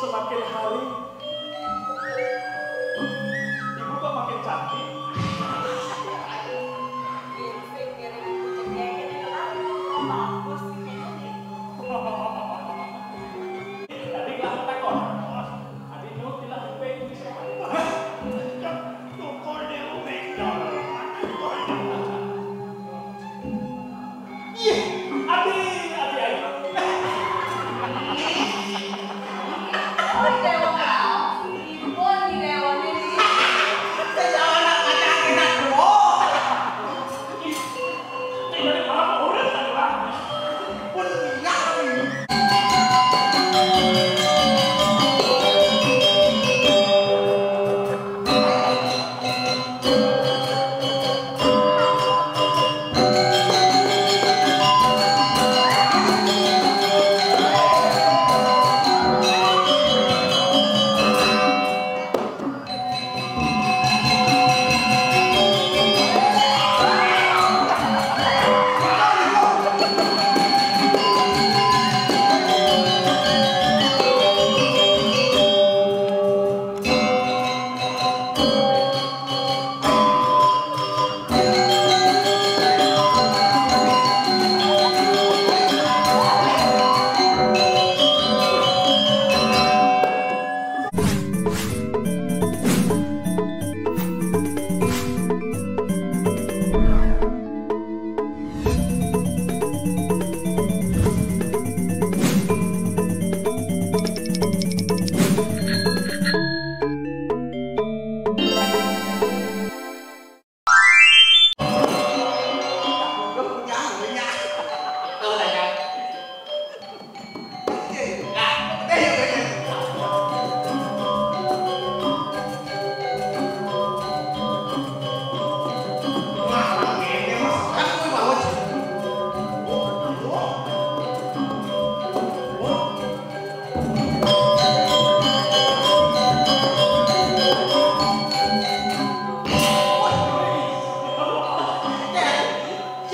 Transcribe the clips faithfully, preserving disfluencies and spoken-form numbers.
Makin hari, ibu kok makin cantik? Tadi kelas takon. Adi nu tilah hempe ini siapa? Tukul dia hempe. Ih, adi, adi, adi. Oi, Dewa Raos, ipun di Dewa Nini. Sing anak ngajak enak, Bro. Ih, ini dari mana orang tadi, Pak? Pun minyak kami.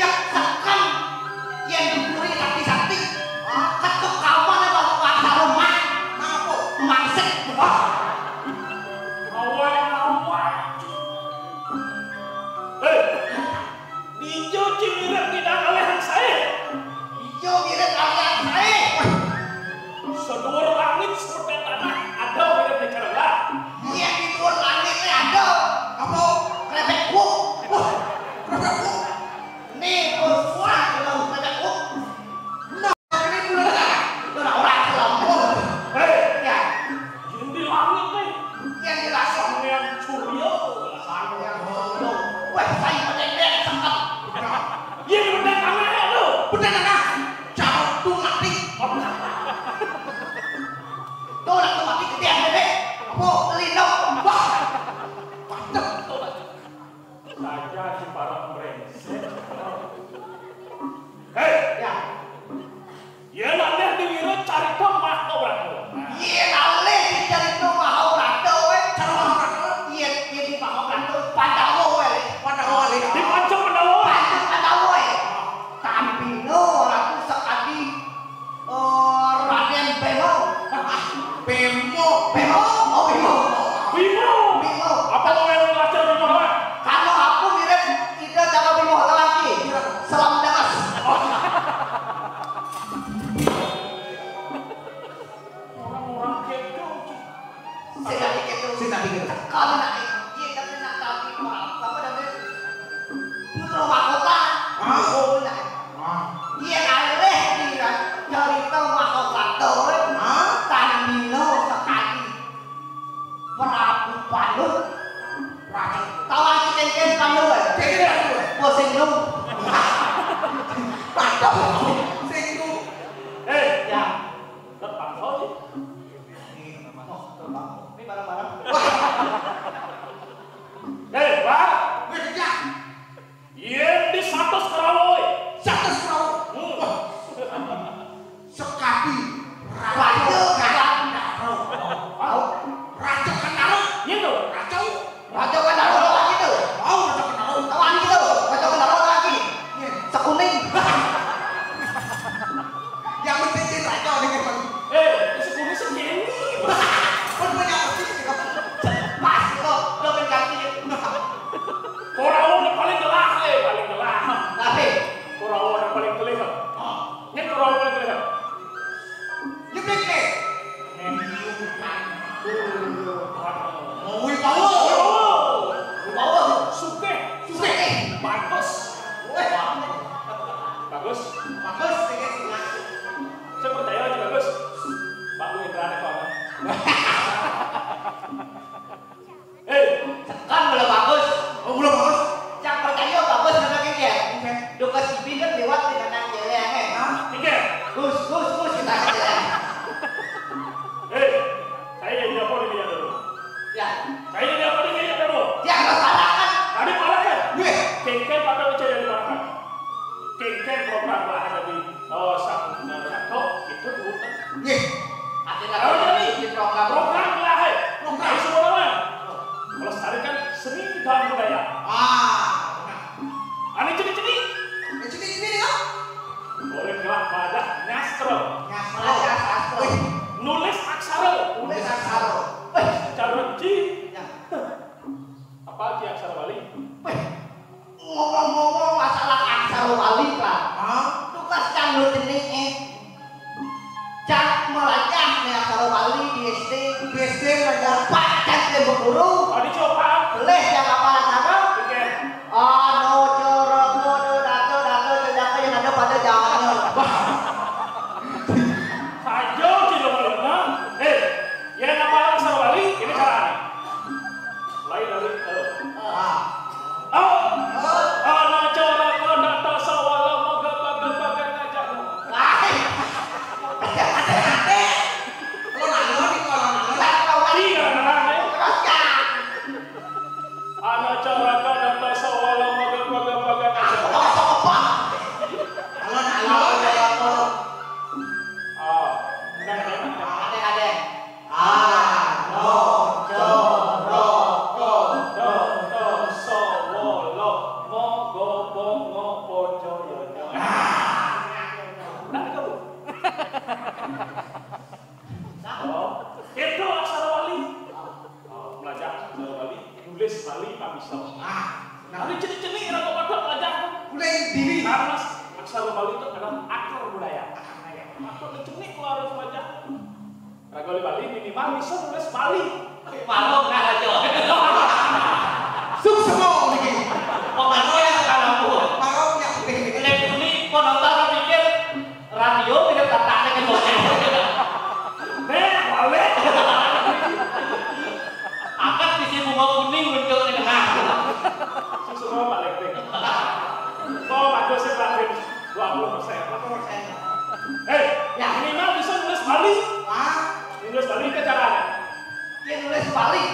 Yak sakan yen diburi rapi sakti. Ketuk kawan apa pasar rumah. Napa? Mangsek. Wah. Awak, awak. Hei, dijo ciwirek tidak oleh saya. Ijo mirip kalian saya. Seduur langit, seperti tanah, ada mirip di kerela. Iya, di duur langit ini ada. Apa? Krepek gua. Wah, krepek gua. Nih, bos gua, kalau krepek gua. Nah, ini bulan lah. Udah orang selampung. Hei, ya. Yang di langit nih. Yang di langit. Sampean surya. Sampean surya. Wah, saya bedeng-bedeng sengkep. Iya, di bedeng tanah ya, tuh. Bedeng tanah. Jauh tuh mati. Tuh, nak tuh mati gede, gede. Apa? Lino. Wah. Waduh. Saja si para brengsek. Hei, ya. Yén anéh diwira carita Mahabharata. Yén anéh dicarita Mahabharata wé. Cara Mahabharata? Yén, yén di Mahabharata Pandawa wé. Pandawa wé. Di Panca Pandawa. Panca Pandawa wé. Tambina Ratu sakadi, eh, Radén Béma. Béma. Béma, oh, Bima. Bima. Bima. Apa mau yang belajar Bima, Pak? Kalau aku mirip Ida Caka Bima lagi. Selam dangas. Oh. Orang-orang gitu. Sing tadi gitu. Sing tadi gitu. Kalau nak, iya, tapi nak tadi, apa namanya? Putra mahkota. Hah? Oh, nak. Hah? Iya, alih di cerita mahkota. Hah? Tandino sekali. Prabu Pandu. Prabu. Tahu aja cengkeh Pandu, eh? Cengkeh Pandu, eh? Bos sing lu. Pandu. Sing lu. Eh, ya. Terpaksa sih. Ini barang-barang. Mau Wibawa. Wibawa. Sugih. Sugih. Bagus. Weh. Bagus. Bagus, sing ngaji. Saya percaya aja bagus. Pak Lu Indra ada kawan. Hei, tekan kalau bagus. Oh, belum bagus. Yang percaya bagus karena kayak dia. Oke. Duka si Biden lewat di kanan cewek, eh. Hah? Oke. Gus, gus, gus, kita aja. Hei, saya jadi apa di meja dulu? Ya. Saya jadi apa di meja dulu? Ya, nggak salah kan? Tadi malah kan? Weh. Kengken apa percaya di mana? Kengken program lah ada di, oh, sang neraka itu dulu kan. Nggih. Ati lagi di program. Program lah, hei. Program. Ayo semua lawan. Melestarikan seni dan budaya. Ah, benar. Ane ceni-ceni. Ceni-ceni ya? Boleh gerak badak nyastro. Nyastro. Badak sastro. Wih. Nulis aksara. Nulis aksara. Wih. Cara ji. Ya. Apa aja aksara Bali? Wih. Ngomong-ngomong masalah aksara Bali, Pak. Hah? Tugas yang lu jenis, eh. Cak melajah nih aksara Bali di S D. Di S D melajah. Pak, cak dia berguru. Oh, dicoba. Boleh, yang apa sana? Oke. Ano, coro, kodo, dato, dato, cedaka yang ada pada jalannya. Wah. Saja tidak boleh, nah. Eh, yang apa aksara Bali? Ini cara. Lain dari, eh. Ah. Oh, ana cara kondaktor sawala moga baga-baga ngajak. Lain. Ate-ate. Lo nanya di kolam nanya. Iya, nanya. Terus ya. Ana cara kondaktor sawala moga baga-baga ngajak. Apa, apa, apa? Alon, alon, alon. Ah, enggak, enggak, enggak. Ate-ate. Ano, coro, ko, do, do, so, wo, lo, mo, go, bo, ngo, po, jo, yo, nyo. Nah, itu. Oh, itu aksara Bali. Oh, belajar aksara Bali, nulis Bali, Pak bisa. Ah, nah. Tapi ceni-ceni, ora kok padha belajar. Mulai diri. Karena aksara Bali itu adalah akar budaya. Akar budaya. Maka ceni harus belajar. Raga Bali minimal bisa nulis Bali. Maklum, nah, aja. Suksma niki. Pemano ya sekarang, Bu? Maklum ya, Bu. Lek ini penonton mikir, radio tidak tertarik kan, Bu? Nek, balik. Akan bisi bunga kuning muncul di tengah. Suksma balik, Bing. Kok ada sih, Pak, Bing? Dua puluh persen. Dua puluh persen. Hei, ya, minimal bisa nulis Bali. Hah? Nulis Bali ke caranya. Ya, nulis Bali.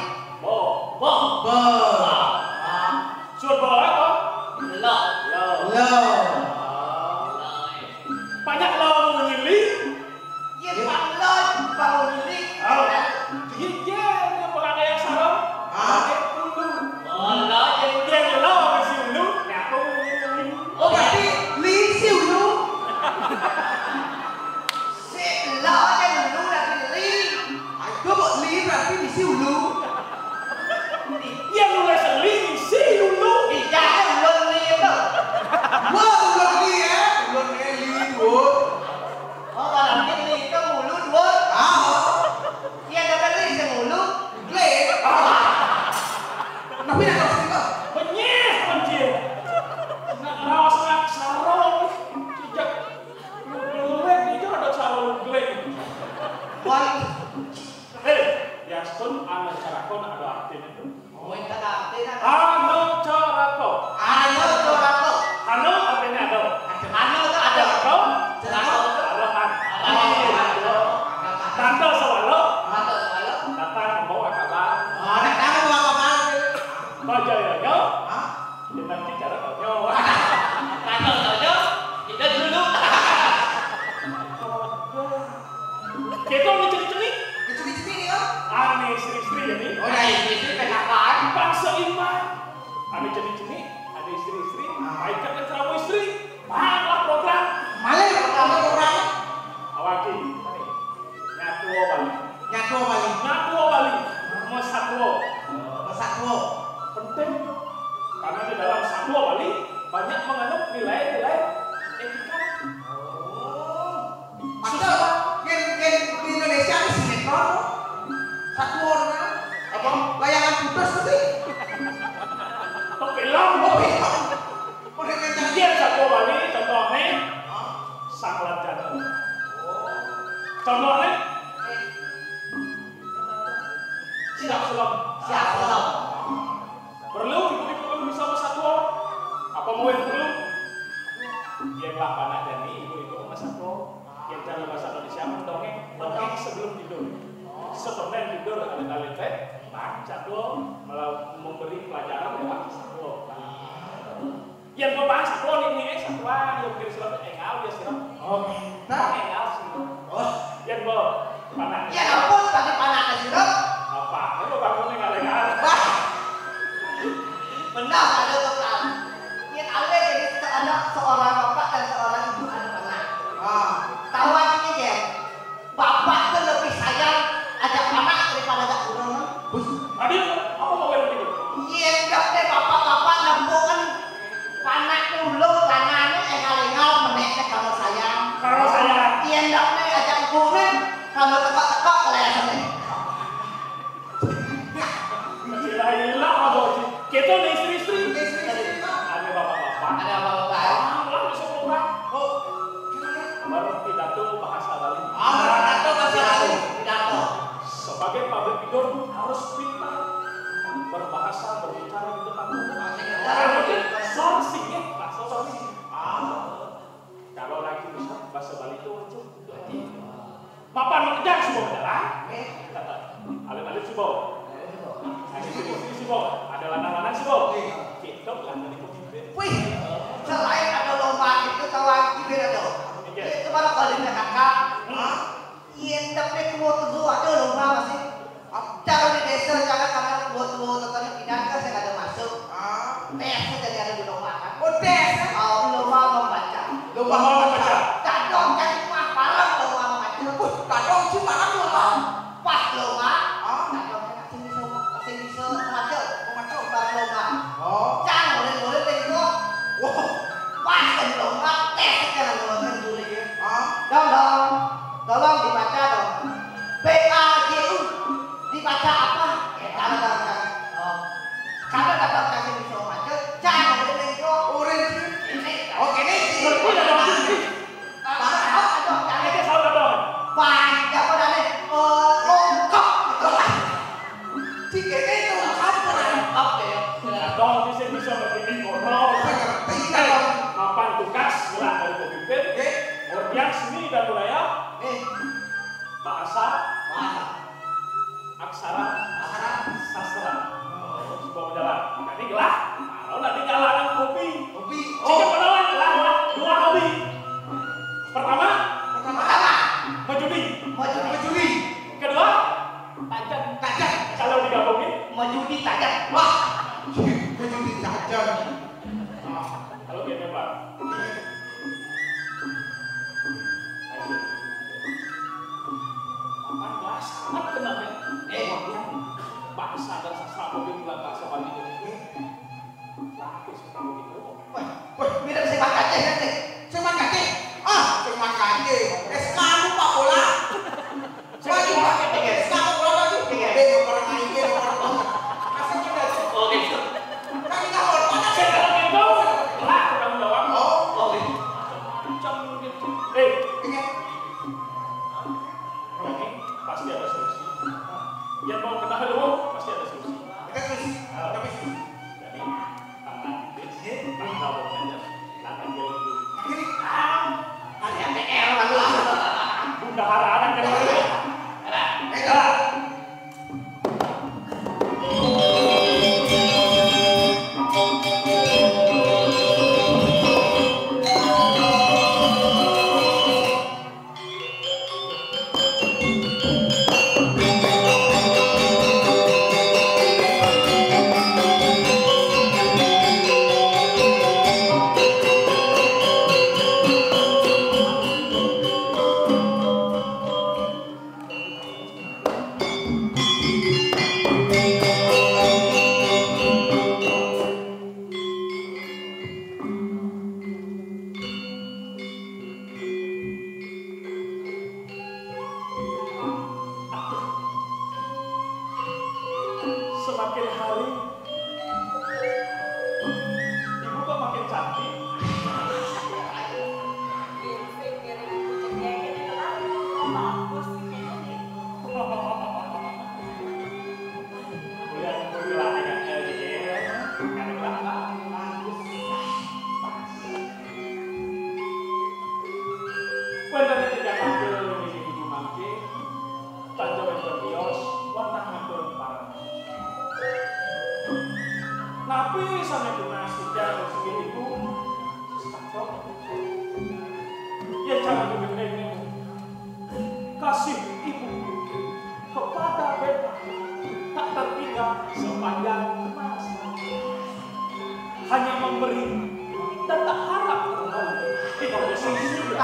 Bo. Bo. Bo. Ah. Suruh bo apa? Lo. Lo. Lo. Ah. Banyak lo ngili. Ya, pang lo, pang ngili. Oh. Iya, iya, ini pelanggai yang salah. Hah? Pakai dulu. Oh, lo, ya, ya, lo, masih dulu. Ya, aku ngili. Oh, berarti li si ulu. Si lo aja dulu lagi li. Ayo, kok li berarti di si ulu. Iya, lu les li, si ulu. Iya, lu li itu. Wah, lu li ya. Lu li, Bud. Oh, kalau li itu ulu, Bud. Ah. Iya, ada li si ulu. Li. Ah. Tapi nak tahu sih, Bang. Benyeh, benyeh. Nak raos nak sarung. Sejak lu gelek itu ada sarung gelek. Wah. Hei, yastun ana carako nak ada artinya tuh. Oh, itu ada artinya. Ano carako. Ano carako. Ano artinya ada. Ano itu ada. Carako. Carako itu. Arahan. Arahan. Tante sawalo. Tante sawalo. Datang membawa kabar. Oh, datang membawa kabar. Baca ya, ya. Hah? Kita bicara konyol. Kata saja, kita dulu. Kita mau ceri-ceri. Ceri-ceri ya? Ane istri-istri ya nih. Oh, nah, istri-istri kenapa? Bangsa iman. Ane ceri-ceri, ane istri-istri. Ah. Baik kan kamu istri. Malah program. Malah program. Awaki. Nyatuo Bali. Nyatuo Bali. Nyatuo Bali. Mesatuo. Mesatuo. Penting. Karena di dalam satuo Bali banyak mengandung nilai-nilai etika. Oh. Masa yang, yang di Indonesia ada sinetron? Satuo Siap, Sulem. Siap, Sulem. Perlu ibu-ibu bisa masatua? Apa mau yang perlu? Yang lah panak jani ibu-ibu masatua. Yang cara bahasa Indonesia mendongeng pagi sebelum tidur. Sebelum tidur ada talente, masatua, mela-, memberi pelajaran lewat masatua. Yang mau bahas satua nih, nih, eh, satua, yang kira sila tuh engal, ya sila. Oh, nah. Engal sila. Oh. Yang mau panak. Ya ampun, tadi panak sila. Apa? Lu bangun engal-engal. Wah. Benar, ada total. Yang ada jadi anak seorang bapak dan seorang ibu ada panak. Ah. Tahu artinya, Jen? Bapak tuh lebih sayang ajak panak daripada ajak urang. Bus, tadi apa mau yang gitu? Iya, ndak deh, bapak-bapak nempukan panak dulu, lanang engal-engal, menek kalau sayang. Kalau sayang. Iya, ndak deh, ajak ibu nih, kalau tekok-tekok kelesan nih. Gila-gila, Abah Haji. Kita nih istri-istri. Istri-istri, Pak. Ada bapak-bapak. Ada bapak-bapak. Ah, lah, besok bapak. Oh, gimana? Baru pidato bahasa Bali. Ah, pidato bahasa Bali. Pidato. Sebagai public figure harus pintar berbahasa, berbicara di depan umum. Oke, ya. Karena mungkin sorsing ya, bahasa sorsing. Ah. Kalau lagi bisa bahasa Bali itu wajib. Wajib. Mapan makejang suba bajalan. Alit-alit suba. Alit suba. Suba. Ada lanang-lanang suba. Kita bukan dari pemimpin. Wih, selain ada lomba itu, tahu lagi beda dong. Iya. Itu baru kalinya kakak. Hmm. Iya, tapi kuat tuh ada lomba masih. Cara di desa, cara karena tua-tua tetangga pindah ke saya ada masuk. Ah. Tes jadi ada di lomba kan. Oh, tes, eh? Oh, lomba membaca. Lomba membaca. Cadong kan cuma parang lomba membaca. Wah, cadong cuma parang lomba. Pas lomba, ah, cadong kan asing bisa, asing bisa membaca. Membaca. Pas lomba. Oh. Cang, boleh-boleh tengok. Wah. Pas kan lomba, tes kan lomba kan boleh ya. Ah. Dong, dong. Tolong dibaca dong. B A J U. Dibaca apa? Ya, kalau datang. Oh. Kalau datang kasih bisa baca, jangan boleh itu. Orange. Ini. Oh, gini. Udah dong. Apa? Apa? Apa? Ini salah dong. Baca apa tadi? Eh, lengkap. Cik, ini tuh apa? Lengkap ya. Nah, dong, bisa, bisa begini, kono. Saya ngerti, eh, dong. Mapan tugas, lah, dari pemimpin. Oke. Ordiang seni dan budaya. Eh. Bahasa. Bahasa. Aksara. Aksara. Sastra. Oh, coba berjalan. Nanti gelah. Kalau nanti jalanan kopi. Kopi. Cicip, oh, penonton, gelah, gelah. Dua hobi. Pertama. Pertama. Menjudi. Menjudi. Menjudi. Kedua. Tajan. Tajan. Kalau digabungin. Menjudi tajan. Wah. Menjudi tajan. Kalau gini, Pak. Ayo. Apa bahasa? Apa kenapa? Eh, bahasa dan sastra, apa bilang bahasa Bali itu? Bagus, kalau gitu. Wah, wah, beda sing makaceh kan, nih? Sing makaceh? Ah, sing makaceh. Es kamu, Pak Bola. Wah, iya, iya. Es kamu berapa tuh? Iya. Eh, nomor main, nomor. Masa kita sih? Oh, gitu. Kan kita hormat aja. Saya kalau gitu, lah, tanggung jawab. Oh, oh, gitu. Macam gitu. Eh, iya. Jadi, pasti ada solusi. Yang mau kena dulu, pasti ada solusi. Ada solusi. Ah. Tapi solusi. Jadi, tangan kecil, tangan bawah aja. Tangan jauh dulu. Ini, ah, ada M T R lalu. Bunda hara anak kecil. Ada. Ada. Semakin hari, ibu kok makin cantik? Sing mirip ibu cengkeh ini, kenapa? Bagus sih kayaknya. Tapi sana tunas, jangan sendiri ibu. Ya, jangan begini. Kasih ibu kepada beta tak tertinggal sepanjang masa. Hanya memberi dan tak harap kembali. Kita bersyukur.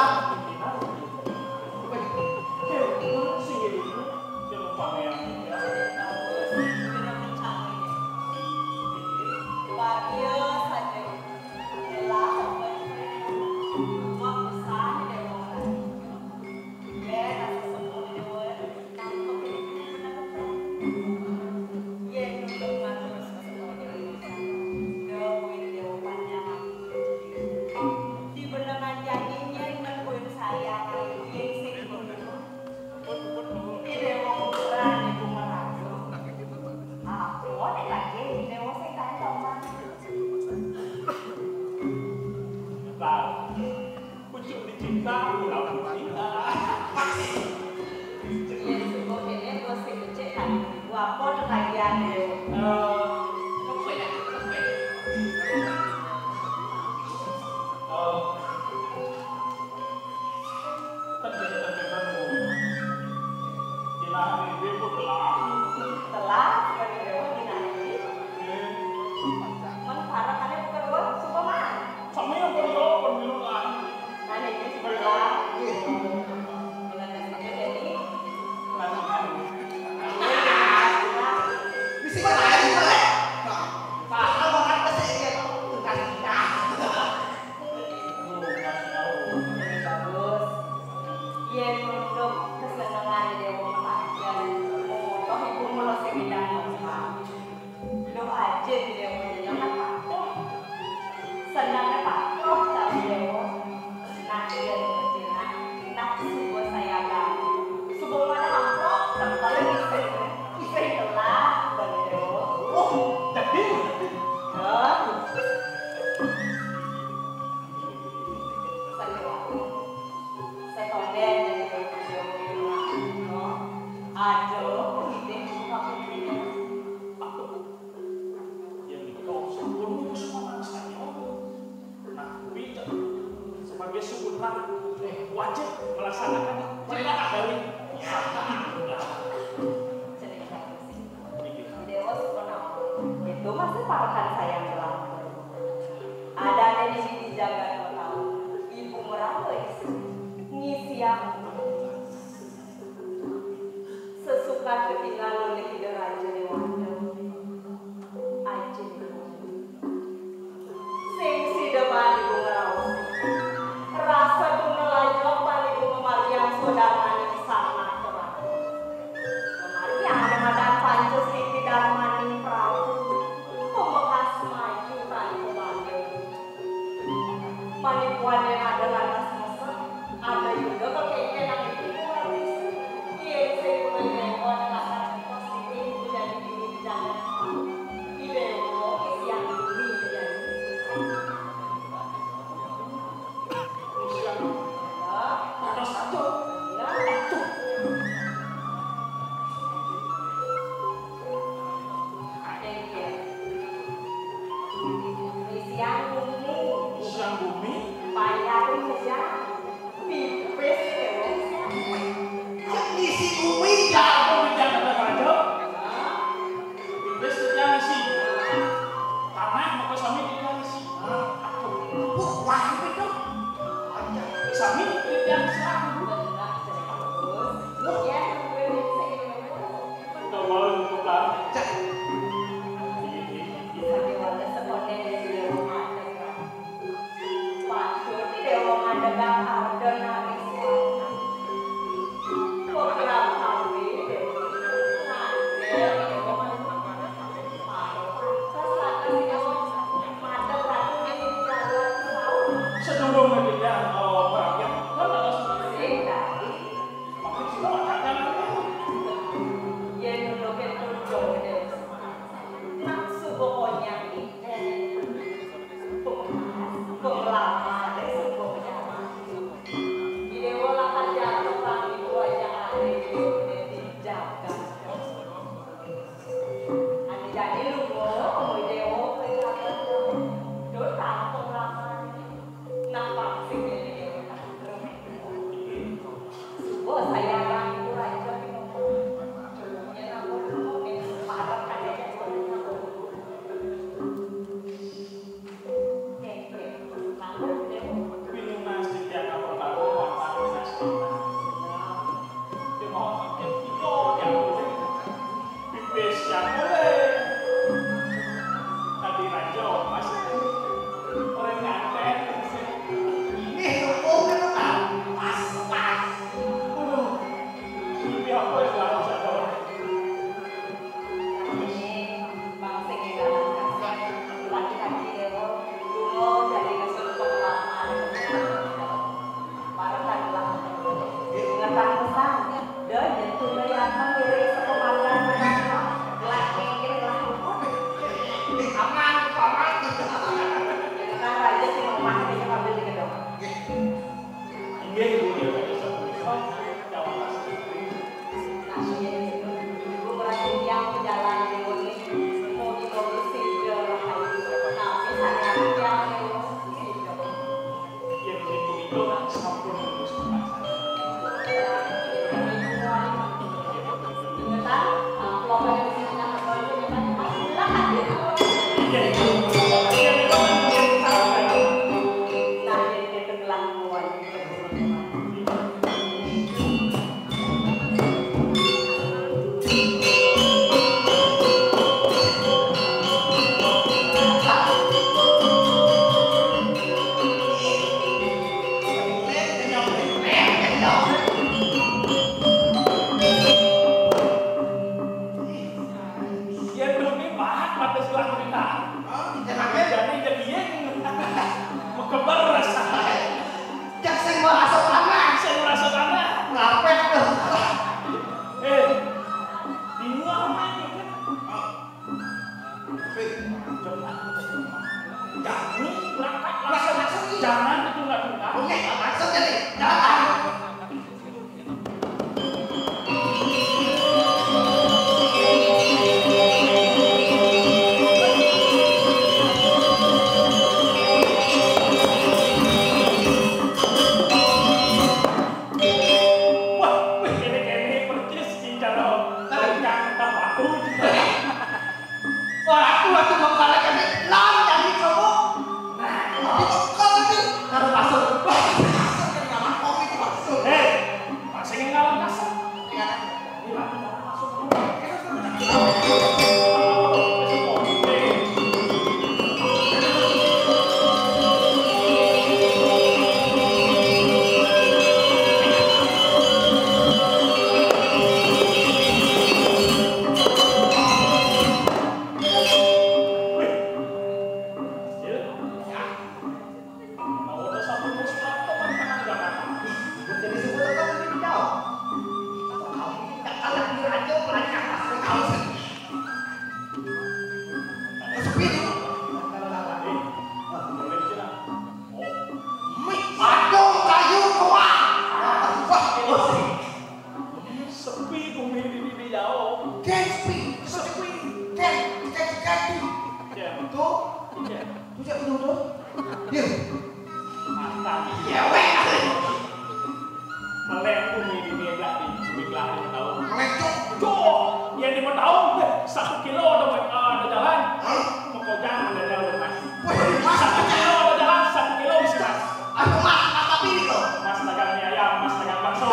Pucuk dicinta, ulah dicinta. Iya, sumpah kene bos sing becik kan. Gua apa tuh kajian, Dewa? Eh, lepek, lepek. Eh, kan jadi teman-teman, Bu. Gila, ini, Bu, telah. Telah, sebagai Dewa, gila, ini. Oke. Men, parah, kan, bukan gua, sumpah, Man. Sama yang gua jawab, pemilu lah. Nah, ini sebelah. Iya. Bulan Desember ini. Bulan Desember. Bisa berlari, boleh. Nah, paham banget, pasti dia tuh tugas kita. Bagus. Yen untuk kesenangan Dewa Pajar, memotoh ibu mulo sing bidang lomba. Lo aja dia mau jadi apa? Senangnya patuh kali ya, Wo. Nah, iya, lo kecil, nah. Nah, subuh saya agak. Subuh mana amplop, tempel isi. Isi telah, bang Dewo. Oh, jadi? Hah? Saya kok. Setonden dari Dewo. Aduh, ini bukan. Yang dikau sepuluh semua saya. Nah, kita sebagai suku Nara, eh, wajib melaksanakan perintah dari Sang Hyang Widi. Dewa Sukono, itu masih parekan saya yang berlaku. Ada nenek di jaga dua tahun, ibu merasa isi, ngisi aku. Sesuka ketinggalan oleh Ida Raja Dewata. Aja. Sing sida bani bunga raos. Rasa tunggal aja bani bunga Maryam Sodarmani sangat terang. Kemarin yang ada madan panca siti darmani Prabu. Pembekas maju tanpa banding. Panipuan yang ada lantas mesem, ada juga kekengkenan itu kuat. Iya, saya mulai lewat kata Gelah mikir, gelah luput. Aman, aman. Ntar aja si mamahnya bisa ngambil di gedung. Inggih, Ibu, ya, Pak Yusuf. Jawab. Nah, iya, iya. Ibu berarti yang pejalan di Ibu ini. Mau dibawa bersih ke Rahayu. Tapi saya yang di Ibu. Yen niku sampun lulus. Yen demi mahat mate selang berita. Hah? Yen akeh? Jane jek yen. Mekeber rasa. Cek sing merasa panas. Sing merasa panas. Ngapet tuh. Eh, bingung apa itu? Fit. Jangan berangkat langsung. Langsung, langsung. Jangan ditunda-tunda. Oke, langsung jadi. Jalan. Wah, wih, kene-kene percis iki cara. Tapi jangan tambah. Wah, aku waktu menggalakkan non jadi cowok. Nah, tapi kok kau itu kalau masuk, wah, masuk kan nggak mau itu masuk. Hei, masih nggak masuk. Iya. Ini masuk. Jadi sebut apa tadi di jauh? Kau ini tak kalah di raja, pelacak, pasti kau sih. Sepi tu. Kalau dah lari. Mih, patung kayu tua. Wah, oh, sih. Sepi bumi ini di jauh. Ken sepi, sepi. Ken, ken, ken. Ya. Tu, ya. Tu je tu tu. Ya. Mantap. Ya, weh. Melek bumi ini dah di bumi lah di tahu. Melek cok. Cok. Yang di tahu. Satu kilo ada ada jalan. Hah? Mau kau jangan ada jalan mas. Weh, mas. Satu kilo ada jalan, satu kilo bisa mas. Aku mas, apa pilih kau? Mas dagang mie ayam, mas dagang bakso.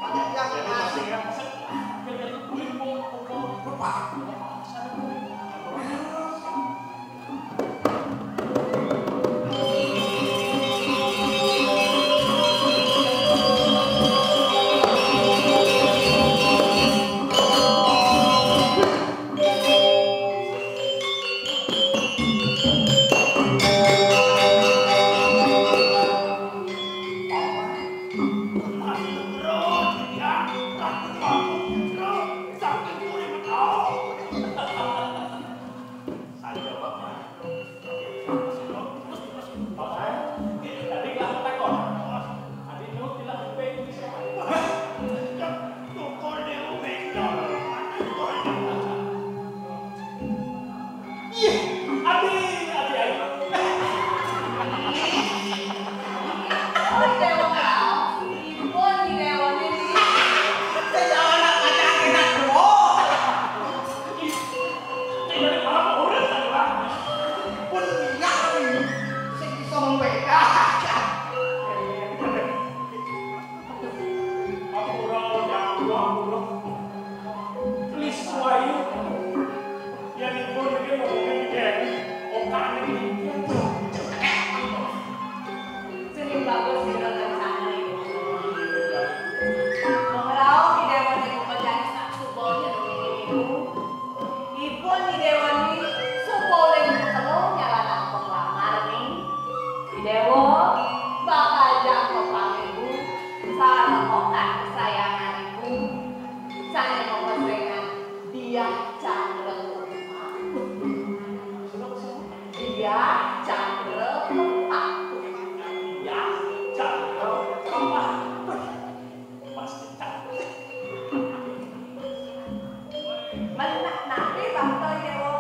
Banyak yang mas. Nanti bangsa Dewa.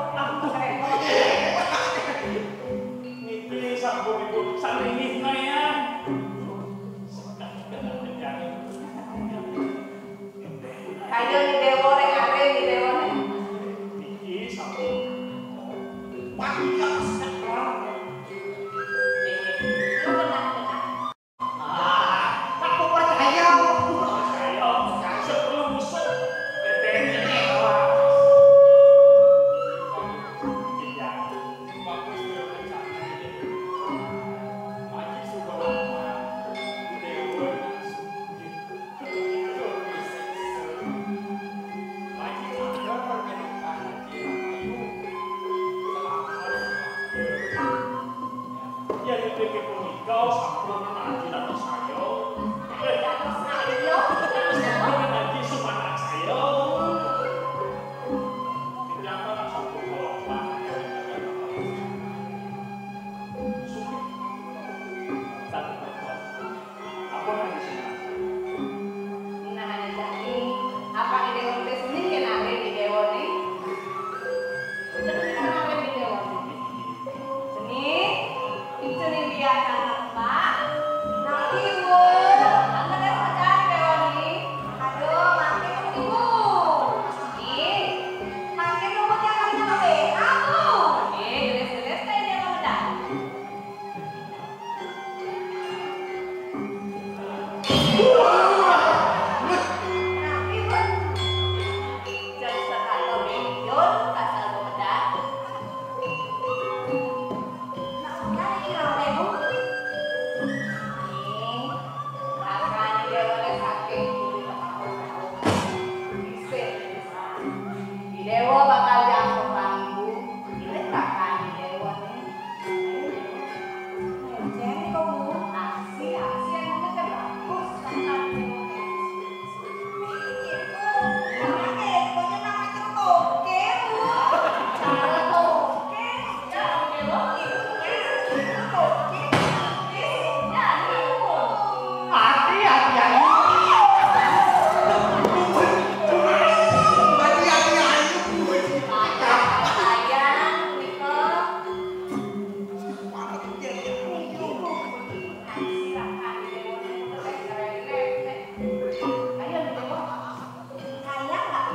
Niki sampun ibu saningih naya. Kaya ni Dewa ning are ni Dewa ning. Niki sampun. Pagi sekat. Lu kena, kena. Ah, aku percaya. Percaya. Sebelum musuh. Teteh ini kalah. Tidak. Bagus rencana ini. Haji sudah lama. Dewa langsung. Yen pikir punika sampun ngaji dados saya. Dados saya. Sampun ngaji sumanak saya. Piyambak sampun kula. Sumpah. Sampun ngaji sumanak saya. Nah, jani, apa ide wonten seni kenalin ide wonten? Terus kenalin ide wonten. Seni, itu nih biasa, Pak. Nanti, Bu, anda kan pacaran ide wonten. Aduh, makin ibu. Ih, makin rumputnya makin tambah berat tuh. Ih, gelis-gelis teh dia mau bedak. Dewa bakal dianggap bambu, ini bakal Dewa nih. Ayo, Dewa. Ngeceng kok, Bu. Aksi, aksi yang ngeceng bagus. Sama Dewa. Itu, namanya, pokoknya namanya toke, Bu. Cara toke. Ya, Dewa, itu, itu toke. Ya, itu. Hati, hati, hati. Hati, hati, hati. Sayang, Niko. Ayo, Niko. Sayang nggak?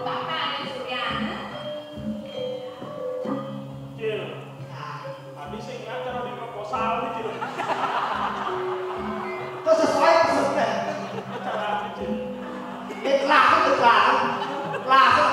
Bapak ada Suryana. Cil. Tadi sing ngajar di proposal iki lho. Terus sesuai pesennya. Acara iki, Cil. Ini langsung, langsung. Langsung